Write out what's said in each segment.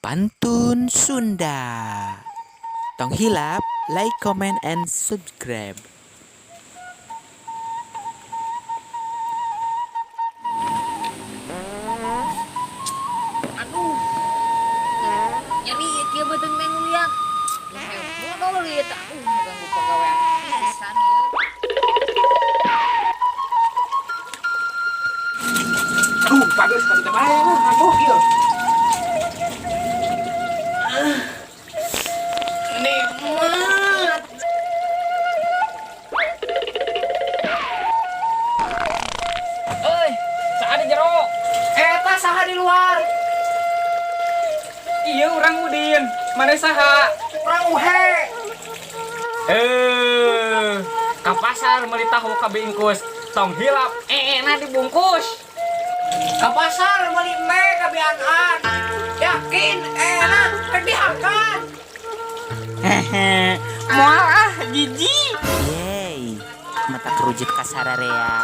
Pantun Sunda. Tong hilap, like, comment, and subscribe. Aduh. Nyeri ya kieu beuteung teh nguliat. Modol ieu teh. Aduh, ganggu pagawean pisan ieu. Aduh, bagus ka teh bae lah, aduh ieu. Nikmat. Euy, saha di jero? Eta saha di luar? Iya urang Udin. Mane saha? Urang Uhe. Eh, ka pasar meuli tahu ka bingkus. Tong hilap, na dibungkus. Ka pasar meuli mie ka biakan. Yakin enak rek dihakan. Hehe. Moal ah, jijik. Yeay, mata kerujit kasararea.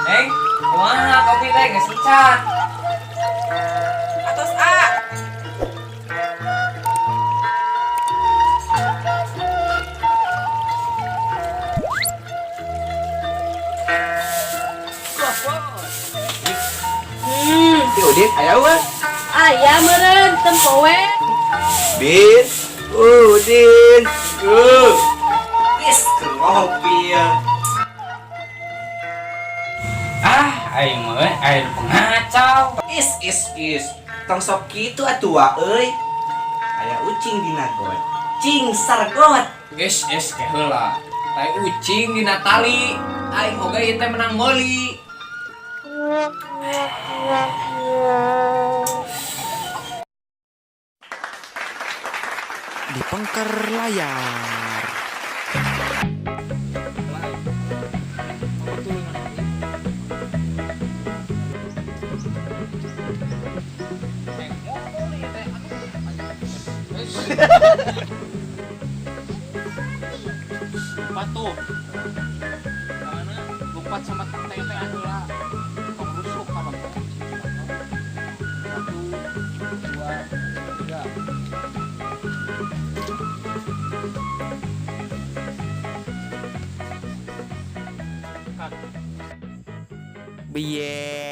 Neng, kumaha kopi teh geus encan? Atos A. Ti Udin, aya eueuh? Aya meureun tempo we. Din, Udin. Wis keur ngopi ya. Ah, aing mah euy, aing pengacau. Is is is. Tong sok kitu atuh wa euy. Aya ucing dina got. Cing sargot. Geus es ke heula. Tai ucing dina tali. Aing oge ieu teh menang meuli. Di pengker layar. Lupa tuh. Mana? Lupa sama tete heula. Tong rusuk ka bangko. 1, 2, 3. Biye.